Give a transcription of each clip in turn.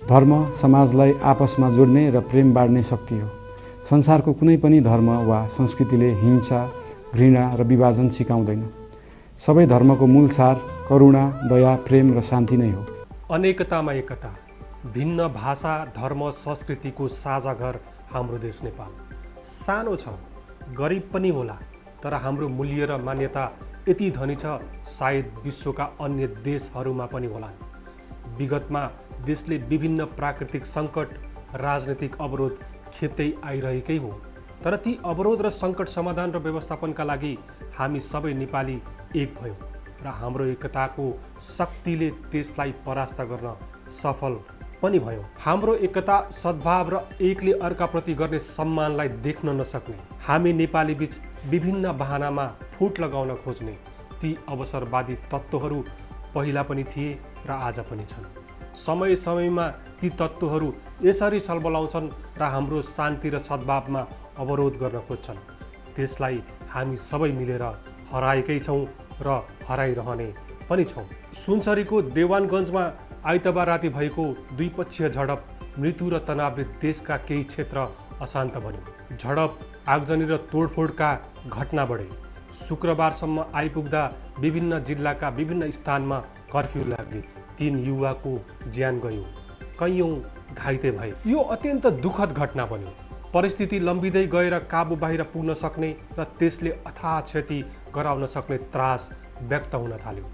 धर्म समाजलाई आपसमा जोड्ने र प्रेम बाँड्ने शक्ति हो। संसारको कुनै पनि धर्म वा संस्कृतिले हिंसा, घृणा र विभाजन सिकाउँदैन। सबै धर्मको मूल सार करुणा, दया, प्रेम र शान्ति नै हो। अनेकतामा एकता, भिन्न भाषा, धर्म, संस्कृतिको साझा घर हाम्रो देश नेपाल। सानो छ, गरिब पनि होला, तर हाम्रो मूल्य र मान्यता यति धनी छ सायद विश्वका अन्य देशहरूमा पनि होलान्। विगतमा देशले विभिन्न प्राकृतिक सङ्कट, राजनैतिक अवरोध खेप्दै आइरहेकै हो, तर ती अवरोध र सङ्कट समाधान र व्यवस्थापनका लागि हामी सबै नेपाली एक भयौँ र हाम्रो एकताको शक्तिले त्यसलाई परास्त गर्न सफल पनि भयौँ। हाम्रो एकता, सद्भाव र एकले अर्काप्रति गर्ने सम्मानलाई देख्न नसक्ने, हामी नेपाली बीच विभिन्न बहानामा फुट लगाउन खोज्ने ती अवसरवादी तत्त्वहरू पहिला पनि थिए र आज पनि छन्। समय समयमा ती तत्त्वहरू यसरी सल्बलाउँछन् र हाम्रो शान्ति र सद्भावमा अवरोध गर्न खोज्छन्। त्यसलाई हामी सबै मिलेर हराएकै छौँ र हराइरहने पनि छौँ। सुनसरीको देवानगञ्जमा आइतबार राति भएको द्विपक्षीय झडप, मृत्यु र तनावले देशका केही क्षेत्र अशान्त बन्यो। झडप, आगजनी र तोडफोडका घटना बढे। शुक्रबारसम्म आइपुग्दा विभिन्न जिल्लाका विभिन्न स्थानमा कर्फ्यू लागे। 3 युवाको ज्यान गयो, कैयौँ घाइते भए। यो अत्यन्त दुःखद घटना बन्यो। परिस्थिति लम्बिँदै गएर काबु बाहिर पुग्न सक्ने र त्यसले अथाह क्षति गराउन सक्ने त्रास व्यक्त हुन थाल्यो।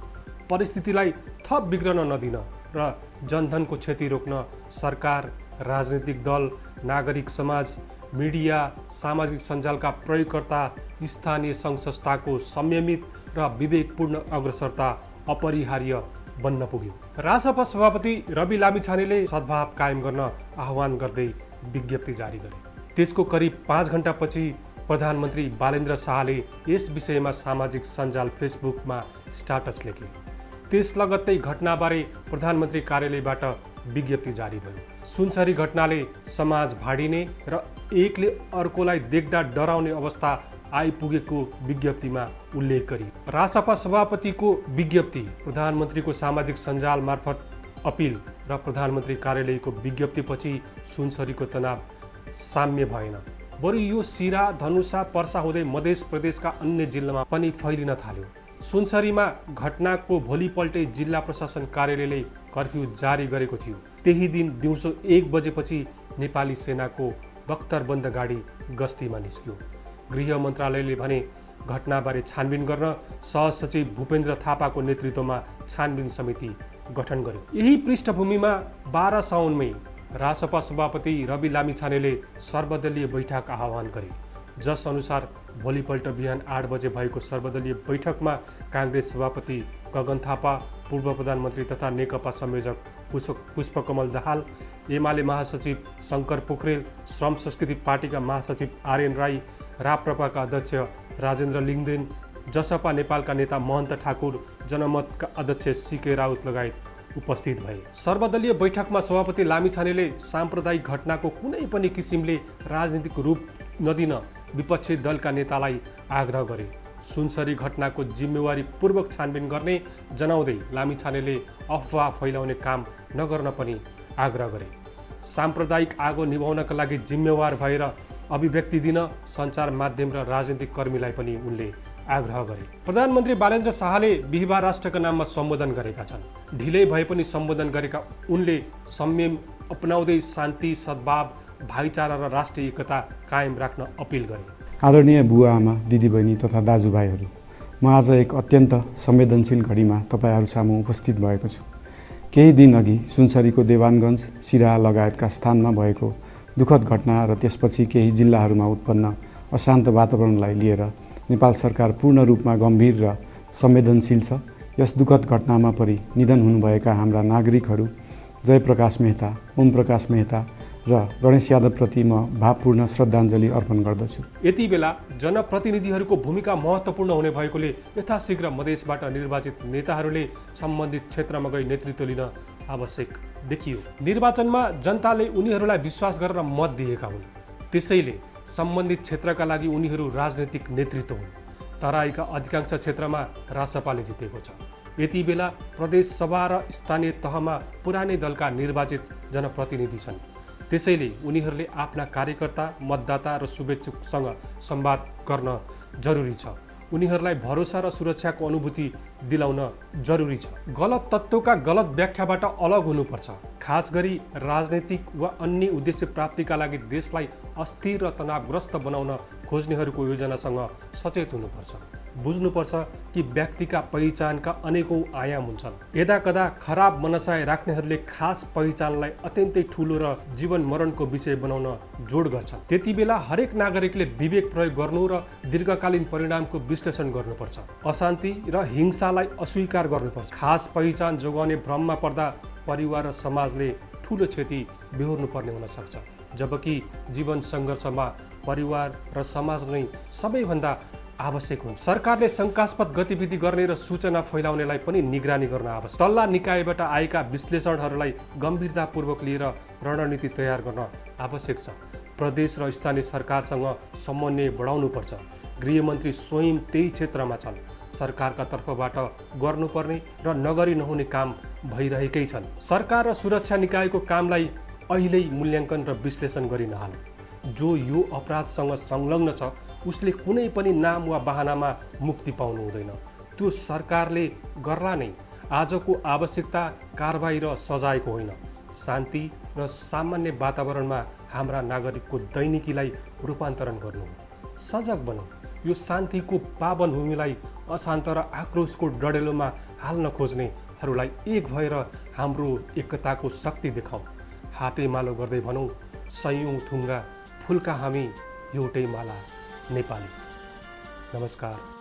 परिस्थितिलाई थप बिग्रन नदिन र जनधनको क्षति रोक्न सरकार, राजनीतिक दल, नागरिक समाज, मिडिया, सामाजिक सञ्जालका प्रयोगकर्ता, स्थानीय सङ्घ संस्थाको संयमित र विवेकपूर्ण अग्रसरता अपरिहार्य बन्न पुग्यो। रासपा सभापति रवि लामिछानेले सद्भाव कायम गर्न आह्वान गर्दै विज्ञप्ति जारी गरे। त्यसको करिब 5 घण्टापछि प्रधानमन्त्री बालेन्द्र शाहले यस विषयमा सामाजिक सञ्जाल फेसबुकमा स्टाटस लेखे। त्यस लगत्तै घटनाबारे प्रधानमन्त्री कार्यालयबाट विज्ञप्ति जारी भयो। सुनसरी घटनाले समाज भाडिने र एकले अर्कोलाई देख्दा डराउने अवस्था आइपुगेको विज्ञप्तिमा उल्लेख गरी रासपा सभापतिको विज्ञप्ति, प्रधानमन्त्रीको सामाजिक सञ्जाल मार्फत अपिल र प्रधानमन्त्री कार्यालयको विज्ञप्तिपछि सुनसरीको तनाव साम्य भएन, बरु यो सिरा, धनुषा, पर्सा हुँदै मध्य प्रदेशका अन्य जिल्लामा पनि फैलिन थाल्यो। सुनसरीमा घटनाको भोलिपल्टै जिल्ला प्रशासन कार्यालयले कर्फ्यू जारी गरेको थियो। त्यही दिन दिउँसो 1 बजेपछि नेपाली सेनाको बख्तरबन्द गाडी गस्तीमा निस्क्यो। गृह मन्त्रालयले भने घटनाबारे छानबिन गर्न सहसचिव भूपेन्द्र थापाको नेतृत्वमा छानबिन समिति गठन गर्यो। यही पृष्ठभूमिमा 12 साउनमै रासपा सभापति रवि लामिछानेले सर्वदलीय बैठक आह्वान गरे, जस अनुसार भोलिपल्ट बिहान 8 बजे भएको सर्वदलीय बैठकमा काङ्ग्रेस सभापति गगन थापा, पूर्व प्रधानमन्त्री तथा नेकपा संयोजक पुष्पकमल दाहाल, एमाले महासचिव शङ्कर पोखरेल, श्रम संस्कृति पार्टीका महासचिव आर्यन राई, राप्रपाका अध्यक्ष राजेन्द्र लिङदेन, जसपा नेपालका नेता महन्त ठाकुर, जनमतका अध्यक्ष सीके राउत लगायत उपस्थित भए। सर्वदलीय बैठकमा सभापति लामिछानेले साम्प्रदायिक घटनाको कुनै पनि किसिमले राजनीतिक रूप नदिन विपक्षी दलका नेतालाई आग्रह गरे। सुनसरी घटनाको जिम्मेवारी पूर्वक छानबिन गर्ने जनाउँदै लामिछानेले अफवाह फैलाउने काम नगर्न पनि आग्रह गरे। साम्प्रदायिक आगो निभाउनका लागि जिम्मेवार भएर अभिव्यक्ति दिन सञ्चार माध्यम र राजनीतिक कर्मीलाई पनि उनले आग्रह गरे। प्रधानमन्त्री बालेन्द्र शाहले बिहिबार राष्ट्रका नाममा सम्बोधन गरेका छन्। ढिलै भए पनि सम्बोधन गरेका उनले संयम अपनाउँदै शान्ति, सद्भाव, भाइचारा र राष्ट्रिय एकता कायम राख्न अपिल गरे। आदरणीय बुवा आमा, दिदीबहिनी तथा दाजुभाइहरू, म आज एक अत्यन्त संवेदनशील घडीमा तपाईँहरू सामु उपस्थित भएको छु। केही दिन अघि सुनसरीको देवानगञ्ज, सिराहा लगायतका स्थानमा भएको दुःखद घटना र त्यसपछि केही जिल्लाहरूमा उत्पन्न अशान्त वातावरणलाई लिएर नेपाल सरकार पूर्ण रूपमा गम्भीर र संवेदनशील छ। यस दुःखद घटनामा परि निधन हुनुभएका हाम्रा नागरिकहरू जयप्रकाश मेहता, ओम प्रकाश मेहता र गणेश यादवप्रति म भावपूर्ण श्रद्धाञ्जली अर्पण गर्दछु। यति बेला जनप्रतिनिधिहरूको भूमिका महत्त्वपूर्ण हुने भएकोले यथाशीघ्र मधेसबाट निर्वाचित नेताहरूले सम्बन्धित क्षेत्रमा गई नेतृत्व लिन आवश्यक देखियो। निर्वाचनमा जनताले उनीहरूलाई विश्वास गरेर मत दिएका हुन्, त्यसैले सम्बन्धित क्षेत्रका लागि उनीहरू राजनैतिक नेतृत्व हुन्। तराईका अधिकांश क्षेत्रमा रासपाले जितेको छ। यति बेला प्रदेश सभा र स्थानीय तहमा पुरानै दलका निर्वाचित जनप्रतिनिधि छन्। त्यसैले उनीहरूले आफ्ना कार्यकर्ता, मतदाता र शुभेच्छुकसँग संवाद गर्न जरुरी छ। उनीहरूलाई भरोसा र सुरक्षाको अनुभूति दिलाउन जरुरी छ। गलत तत्त्वका गलत व्याख्याबाट अलग हुनुपर्छ। खास गरी राजनैतिक वा अन्य उद्देश्य प्राप्तिका लागि देशलाई अस्थिर र तनावग्रस्त बनाउन खोज्नेहरूको योजनासँग सचेत हुनुपर्छ। बुझ्नुपर्छ कि व्यक्तिका पहिचानका अनेकौं आयाम हुन्छन्। यदाकदा खराब मनसाय राख्नेहरूले खास पहिचानलाई अत्यन्तै ठूलो र जीवन मरणको विषय बनाउन जोड गर्छन्। त्यति बेला हरेक नागरिकले विवेक प्रयोग गर्नु र दीर्घकालीन परिणामको विश्लेषण गर्नुपर्छ। अशान्ति र हिंसालाई अस्वीकार गर्नुपर्छ। खास पहिचान जोगाउने भ्रममा पर्दा परिवार र समाजले ठूलो क्षति बेहोर्नु पर्ने हुन सक्छ। जबकि जीवन सङ्घर्षमा परिवार र समाज नै सबैभन्दा आवश्यक हुन्छ। सरकारले शङ्कास्पद गतिविधि गर्ने र सूचना फैलाउनेलाई पनि निगरानी गर्न आवश्यक। तल्ला निकायबाट आएका विश्लेषणहरूलाई गम्भीरतापूर्वक लिएर रणनीति तयार गर्न आवश्यक छ। प्रदेश र स्थानीय सरकारसँग समन्वय बढाउनुपर्छ। गृहमन्त्री स्वयं त्यही क्षेत्रमा छन्। सरकारका तर्फबाट गर्नुपर्ने र नगरी नहुने काम भइरहेकै छन्। सरकार र सुरक्षा निकायको कामलाई अहिल्यै मूल्याङ्कन र विश्लेषण गरी नहाल्नु। जो यो अपराधसँग संलग्न छ उसले कुनै पनि नाम वा बहानामा मुक्ति पाउनु हुँदैन। त्यो सरकारले गर्ला नै। आजको आवश्यकता कारबाही र सजायको होइन, शान्ति र सामान्य वातावरणमा हाम्रा नागरिकको दैनिकीलाई रूपान्तरण गर्नु हो। सजग बनौँ। यो शान्तिको पावन भूमिलाई अशान्त र आक्रोशको डडेलोमा हाल्न खोज्नेहरूलाई एक भएर हाम्रो एकताको शक्ति देखाउँ। हातेमालो गर्दै भनौँ, सयौं थुङ्गा फुलका हामी एउटै माला नेपाली। नमस्कार।